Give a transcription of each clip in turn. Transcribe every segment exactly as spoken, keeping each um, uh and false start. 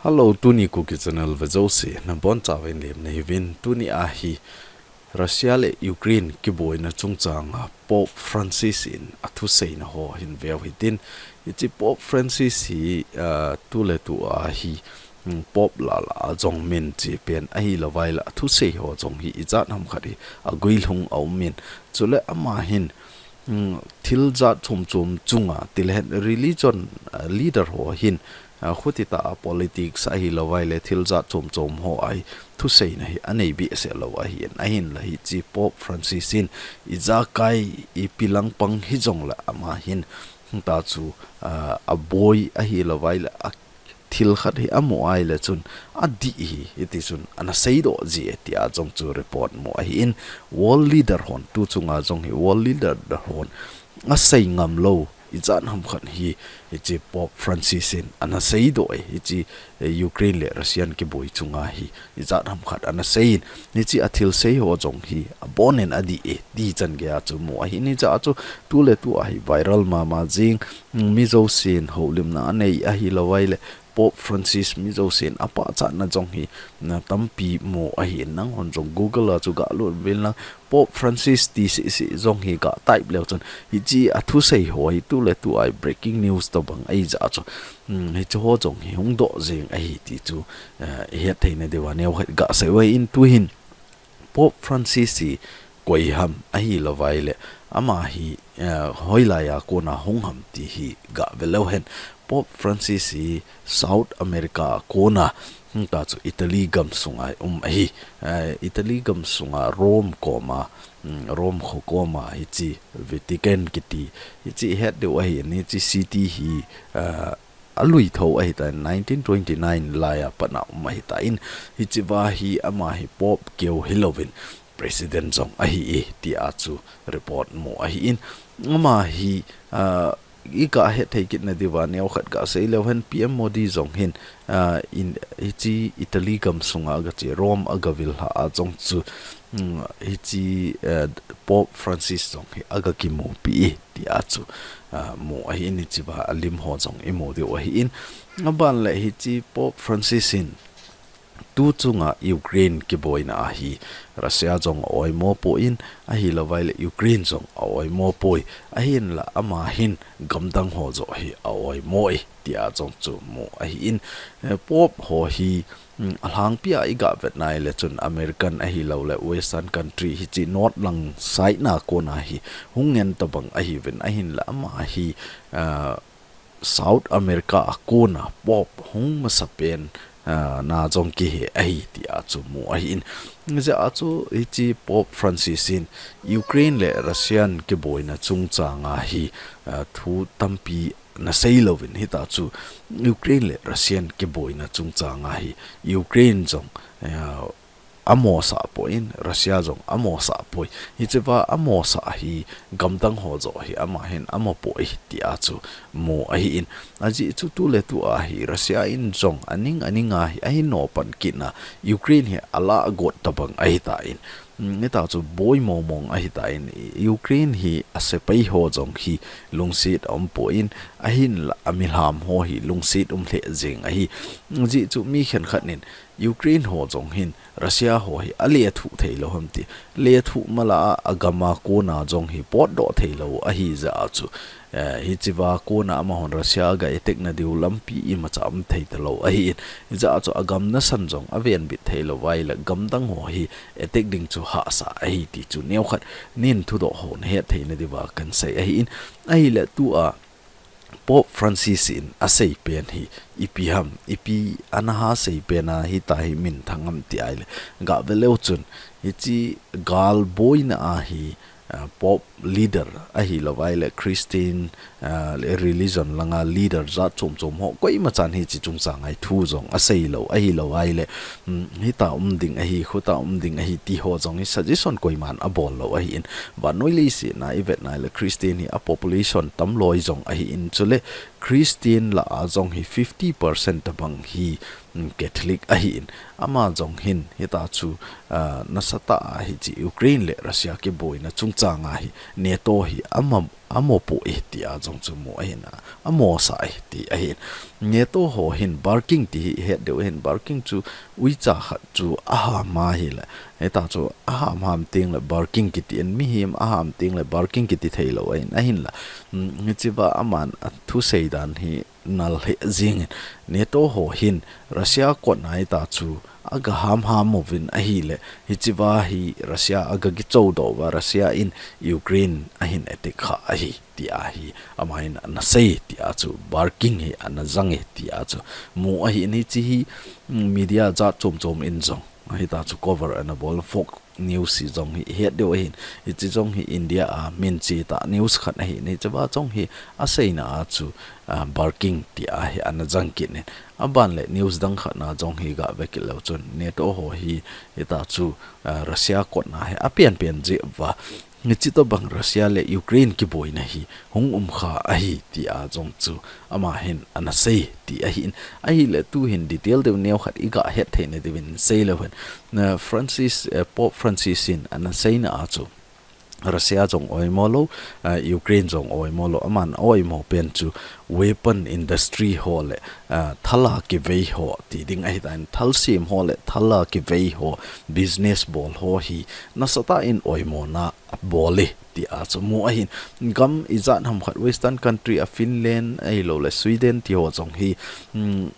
Hello, tuni Kuki Channel ve jouse, nabonchauvin lemna hiuvin, tuni ahi Russia le Ukraine kiboina chungchanga Pope Francis in athuseina ho hin veu hitin, hiche Pope Francis hi, ah, tuletu ahi, mm, Pope lah lah a jong min chepen ahilouvaile athusei ho jong hi ijat ham khat hi aguilhung aumin, chule ama hin, mm, thil jat chom chom chunga, tilehen religion, ah, leader ho hin, ah, khutitah a politics ahilouvaile thil jat chom chom ho a hi thuseina hi anei behseh lou ahin, ahinla hiche Pope Francis hin ijakai ipi langpang hijongle ama hin, hita chu, ah, aboi ahilouvaile a thil khat hi amu ahile chun adih hi, hiti chun ana seidoh ji e tia jong chu report mu ahin, world leader hon tu chunga jong hi world leader hon asei ngam lou ijat ham khat hi, hiche Pope Francis in ana seidoh e, hiche, eh, Ukraine le Russian kiboi chunga hi ijat ham khat ana seiyin, hiche athilsei ho jong hi abonin adih e ti chan geiya chu mu ahin, hiche a chu tuletu ahi viral mama jing, mm, mi jousen houlimna anei ahilouvaile Pope Francis mi jousen apachatna jong hi, na tampi mu ahin, nanghon jong Google a chu galut uvin lang, Pope Francis ti seh seh jong hi ga type leu chun, hiche athusei ho hi tuletu ahi breaking news tobang ahijeh a chu, mm, hiche ho jong hi hung doh jeng ahi ti chu, eh, ihet theina diuva neokhat gasei uve. Tuhin Pope Francis hi koi ham ahilouvaile ama hi, eh, hoilaiya kona hung ham ti hi gave leu hen. Pope Francis hi South America a kona, hita chu Italy gam sunga um ahi. Eh, Italy gam sunga Rome koma, mm, Rome kho koma hiche Vatican kiti, hiche ihet diu ahin, hiche city hi, eh, alui thou ahitan, nineteen twenty-nine laiya pat a um ahitan, hichea hi ama hi Pope keu hilouvin President jong ahi e tia chu report mu ahin, ama hi, ah, igahet thei kitna diuva neokhat gasei leu hen, P M Modi jong hin, ah, in, hiche Italy gam sunga agache Rome agavil lhah a jong chu, mm, hiche, eh, Pope Francis jong hi agakimupi e tia chu, ah, mu ahin, hichea alim ho jong imu diu ahin, aban le hiche Pope Francis hin tu chunga Ukraine kiboina ahi Russia jong a-oimo poi, ahilouvaile Ukraine jong a-oimo poi, ahinla ama hin gamdang ho joh hi a-oimo e tia jong chu mu ahin, eh, Pope ho hi, mm, alhangpia igavet nai le chun American ahiloule Western country hiche North lang side na kona hi hung ngen tobang ahiuvin, ahinla ama hi, ah, South America a kona Pope hung masapen, ah, na jong kihe ahi tia chu mu ahin. Hijeh a chu hiche Pope Francis hin Ukraine le Russian kiboina chungchanga hi, ah, thu tampi ana seilouvin, hita chu Ukraine le Russian kiboina chungchanga hi Ukraine jong, ah, amosah poi, Russia jong amosah poi. Hichea amosah hi gamdang ho joh hi ama hin amopoi tia chu mu ahin. Ajeh chu tuletu ahi Russia in jong aning aninga hi ahin nopan kitna Ukraine hi alah got tobang ahitan, mm, hita chu boi mong mong ahitan, Ukraine hi asepai ho jong hi lungset aum poi, ahinla amilham ho hi lungset um lheh jeng ahi. Ajeh chu mi khenkhat in Ukraine ho jong hin Russia ho hi alethuh theilou ham ti, lethuh mala a agam a kona jong hi potdoh theilou ahijeh a chu, eh, hichea kona amahon Russia aga attack na diu lampi imacha um thei talou ahin, hijeh a chu agam nasan jong avenbit theilou vaile gamdang ho hi attack ding chu hahsa ahi ti chu neokhat nin thudoh ho nahet theina diuva kahin sei ahin, ahile tua Pope Francis in aseipen hi ipi ham, ipi ana ha seipen a hita hi minthang ham ti ahile, gave leu chun, hiche gal boina a hi, ah, Pope leader ahilouvaile Christian, ah, religion langa leader jat chom chom ho koimachan hiche chungchanga hi thu jong aseilou ahilouvaile, mm, hita um ding ahi, khuta um ding ahi ti ho jong hi suggestion koiman abol lou ahin, vannoi leiset na ivet nai le Christian hi a population tamloi jong ahin, chule Christian lah a jong hi fifty percent tobang hi, mm, Catholic ahin, ama jong hin hita chu, ah, nasatah a hiche Ukraine le Russia kiboina chungchanga hi NATO hi ama, amo po e ti a jong chu mu ahin a, amo sa e ti ahin. NATO ho hin Barking ti hi het deu hin, Barking chu uicha khat chu aham a hile. Heta chu aham ham ting le Barking kiti in, mihem aham ting le Barking kiti thei lo ahin, ahin la. Mm, hichiva aman a thusei dan hi nal he jing in, NATO ho hin Russia kotna heta chu aga ham ham uvin ahile, hichiva hi Russia aga kicho doh uva, Russia in Ukraine ahin attack kha ahi ti ahi, ama hin ana sei ti a chu, Barking hi ana jang e ti a chu mu ahin, hichi hi, mm, media jat chom chom in jong heta chu cover ana bol, Fox News hi jong hi het deu ahin, hichi jong hi India a min chi ta news khat ahin, hichiva jong hi aseina a chu, ah, Barking ti a hi ana jang kit in. Aban le news dang khat na jong hi ga ve kit leu chun, NATO ho hi heta chu, ah, Russia kotna hi apian pian jeh uva, hichi tobang Russia le Ukraine kiboina hi hung um kha ahi ti a jong chu ama hin ana sei ti ahin, ahile tu hin detail deu neo khat i ga het theina diuvin sei leu hen. Na Francis, eh, Pope Francis in ana seina a chu Russia jong oimo lo, eh, Ukraine jong oimo lo, aman oimo pen chu weapon industry ho le, eh, thala kivei ho ti ding ahitan, thal sem ho le thala kivei ho, business bol ho hi nasatah in oimona bol e ti a chu mu ahin, gam ijat ham khat Western country a Finland ahilou le Sweden ti ho jong hi, mm,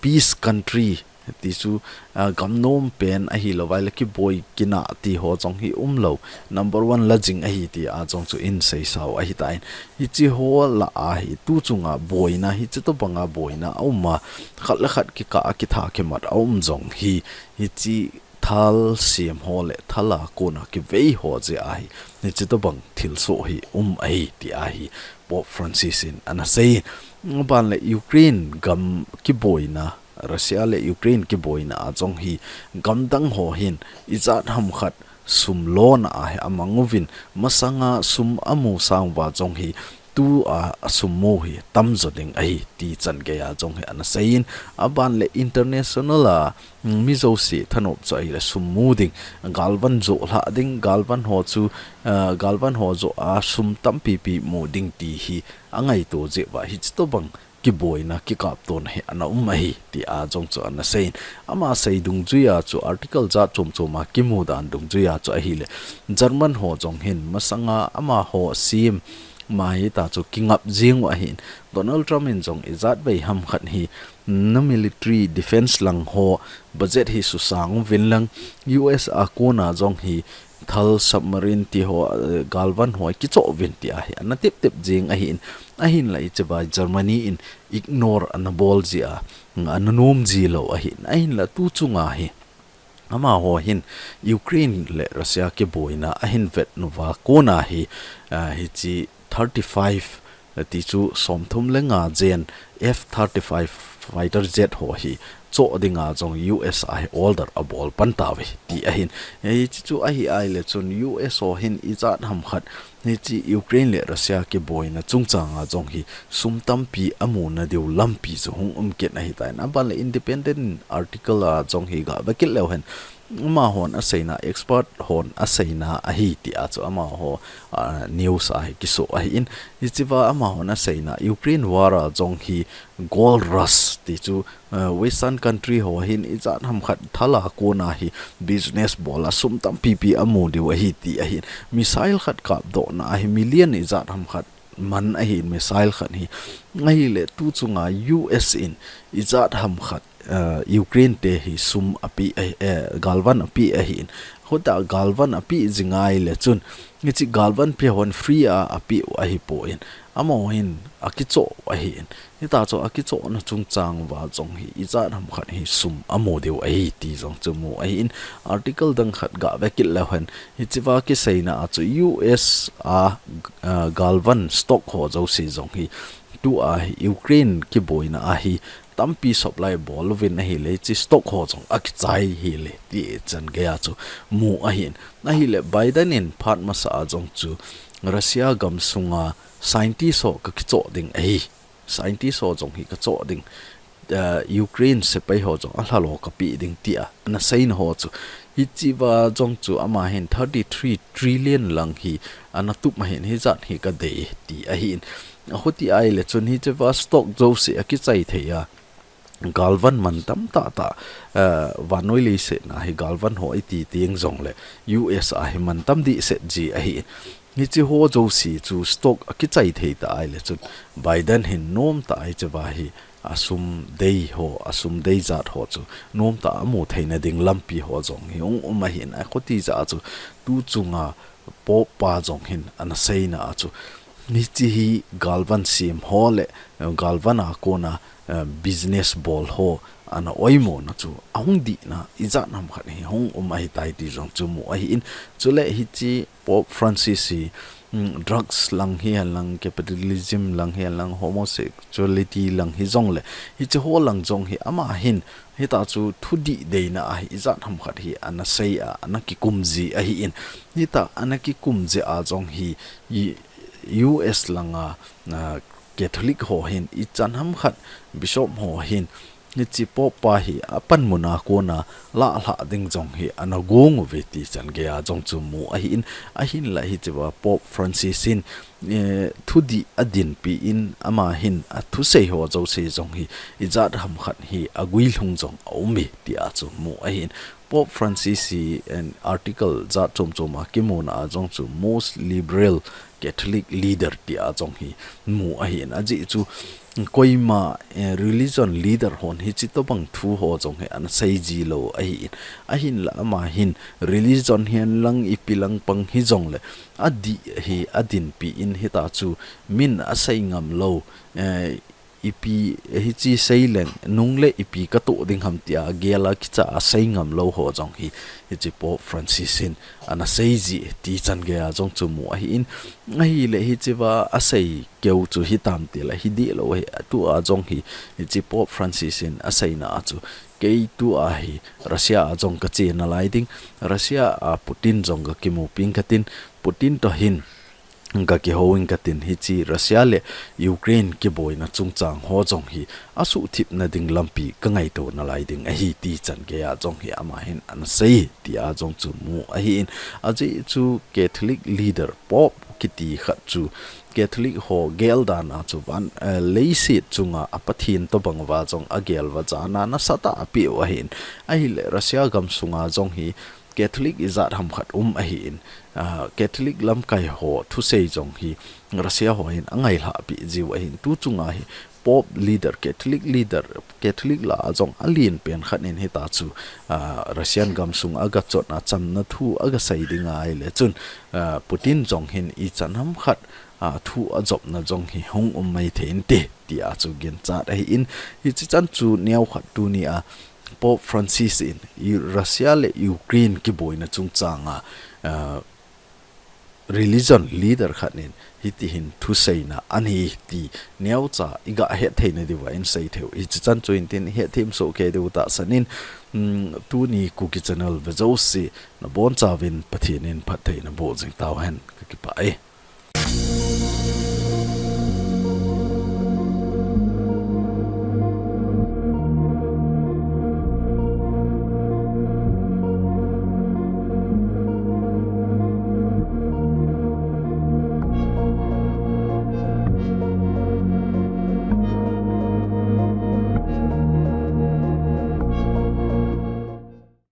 peace country ti chu, ah, gam nom pen ahilou vai le kiboi kina ti ho jong hi um lo, number one la jing ahi ti a jong chu in sei sau ahitan, hichi ho lah a hi tu chunga boina, hichi tobanga boina a um a, khat le khat kikah a kitha kimat a um jong hi, hichi thal sem ho le thala kona kivei ho jeh a hi, hichi tobang thilsoh hi um ahi ti a hi Pope Francis in ana sei. Aban le Ukraine gam kiboina, Russia le Ukraine kiboina a jong hi gam dang ho hin ijat ham khat sum lona a hi amang uvin, masanga sum amu sang uva jong hi tu a, a sum mu hi tamjo ding ahi ti chan gei a jong hi ana seiyin, aban le international a, mm, mi jouse thanop chu ahile sum mu ding, galvan jo lha ding, galvan ho chu, ah, galvan ho jo a sum tampi pi mu ding ti hi angaito jeh uva hichi tobang kiboina kikap tona hi ana um ahi ti a jong chu ana seiyin. Ama sei dungjui a chu article jat chom chom a kimu dan dungjui a chu ahile, German ho jong hin masanga amaho sem ma hita chu kingap jing u ahin, Donald Trump in jong ijat vei ham khat hi na military defense lang ho budget hi susang uvin lang, U S a kona jong hi thal submarine ti ho, eh, galvan ho kichoh uvin ti a hi ana tep tep jing ahin, ahinla hiche vai Germany in ignore ana bol ji a, ana nom ji lou ahin, ahinla tu chunga hi amaho hin Ukraine le Russia kiboina ahin vet nauva kona hi, ah, hiche thirty-five, eh, ti chu somthum le nga jen F thirty-five fighter jet ho hi choh dinga jong U S a hi order abol pan tauve ti ahin. Hiche chu ahi ahile chun U S ho hin ijat ham khat hiche Ukraine le Russia kiboina chungchanga jong hi sum tampi amuna diu lampi chu hung um kit ahitan, aban le Independent article a jong hi ga ve kit leu hen, amahon aseina, expert hon aseina ahi ti a chu amaho, ah, news a hi kiso ahin. Hiche va amahon aseina Ukraine war a jong hi gold rush ti chu, ah, Western country ho hin ijat ham khat thal a kona hi business bol a sum tampi pi amu diu ahi ti ahin. Missile khat kapdohna a hi million ijat ham khat man ahin missile khat hi. Ahile tu chunga U S in ijat ham khat, eh, Ukraine te hi sum ape, eh, eh, galvan ape ahin. Hota galvan ape jing ahile chun, hiche galvan pe hon free a ape u ahipon, amaho hin akichoh u ahin. Hita chu akichohna chungchang uva jong hi ijat ham khat hi sum amu diu ahi ti jong chu mu ahin. Article dang khat ga ve kit leu hen, hiche va kiseina a chu U S a, ah, galvan stock ho jouse jong hi tua hi Ukraine kiboina a hi tampi supply bol uvin ahile, hiche stock ho jong akichai hile ti chan gei a chu mu ahin. Ahile Biden in phat masa a jong chu Russia gam sunga scientist ho kakichoh ding ahi. Scientist ho jong hi kachoh ding. uh, Ukraine sepai ho jong alhalo kapeh ding tia ana seina ho chu. Hichea jong chu ama hin thirty-three trillion lang hi ana tup ma hin hijat hi kadei ti ahin. Ahuti ahile chun hichea stock jouse akichai thei a. Galvan mantam tah tah, uh, vannoi leiset a hi galvan ho iti teng jongle U S a hi mantam dehset ji ahi. Hiche ho jouse chu stock akichai thei ta ahile chun Biden hin nomtah a hichea hi asum dei ho, asum dei jat ho chu nomtah a amu theina ding lampi ho jong hi hung um ahin, ahuti jeh a chu tu chunga Pope pa jong hin ana seina a chu hiche hi galvan sem ho le, eh, galvan a kona, eh, business bol ho ana oimona chu ahung dihna ijat ham khat hi hung um ahitai ti jong chu mu ahin. Chule hiche Pope Francis hi, mm, drugs lang hihen lang, capitalism lang hihen lang, homosexuality lang hijongle, hiche ho lang jong hi ama hin, hitah chu thudih deina a hi ijat ham khat hi ana sei a, ana kikum ji ahin. Hitah ana kikum jeh a jong hi, i, U S langa, ah, Catholic ho hin, ichan ham khat Bishop ho hin, hiche Pope pa hi apanmun a kona lah lhah ding jong hi ana gong uve ti chan geiya jong chu mu ahin, ahinla hichea Pope Francis hin, eh, thudih adinpi in ama hin athusei ho jouse jong hi ijat ham khat hi aguilhung jong aum e tia chu mu ahin. Pope Francis hi, eh, article jat chom chom a kimuna a jong chu most liberal Catholic leader tia jong hi mu ahin, ajeh chu koima, eh, religion leader hon hiche tobang thu ho jong hi ana sei ji lou ahin, ahinla ama hin religion hihen lang ipi lang pang hijongle adih hi adinpi in hitah chu min asei ngam lou, eh, ipi hiche sei leng nung le ipi katoh ding ham tia gel a kicha a sei ngam lou ho jong hi, hiche Pope Francis hin ana sei ji ti chan geiya jong chu mu ahin, ahile hichea asei keu chu hitam tile hi dih lou hi, tua jong hi, hiche Pope Francis hin aseina a chu kei tua hi Russia a jong kache nalai ding, Russia a Putin jong kakimupi inge katin, Putin toh hin kakihou inge katin, hiche Russia le Ukraine kiboina chungchang ho jong hi asuhthip na ding lampi kangaito nalai ding ahi ti chan geiya jong hi ama hin ana sei tia jong chu mu ahin, ajeh chu Catholic leader Pope kiti khat chu Catholic ho gel dan a chu van, eh, leiset chunga a Pathen tobang uva jong agel uva jana nasatah a apeh u ahin, ahile Russia gam sunga jong hi Catholic ijat ham khat um ahin, ah, Catholic lamkai ho thusei jong hi Russia ho hin angailhah peh jiu ahin, tu chunga hi Pope leader, Catholic leader, Catholic lah a jong alen pen khat in hitah chu, ah, Russian gam sunga gachot a chamna thu agasei ding ahile chun, ah, Putin jong hin ichan ham khat, ah, thu ajopna jong hi hung um maithei inte tia chu ginchat ahin, hiche chan chu neo khat tuni a Pope Francis in, i Russia le Ukraine kiboina chungchang a, ah, religion leader khat in hiti hin thuseina anei ti neocha iga hetthei na diuva insei theiu. Hiche chan chu intin ihethem soh kei diu tahsan in, mm, tuni Kuki channel ve jouse nabonchauvin Pathen in phattheina boh jing tauhen, kakipah e.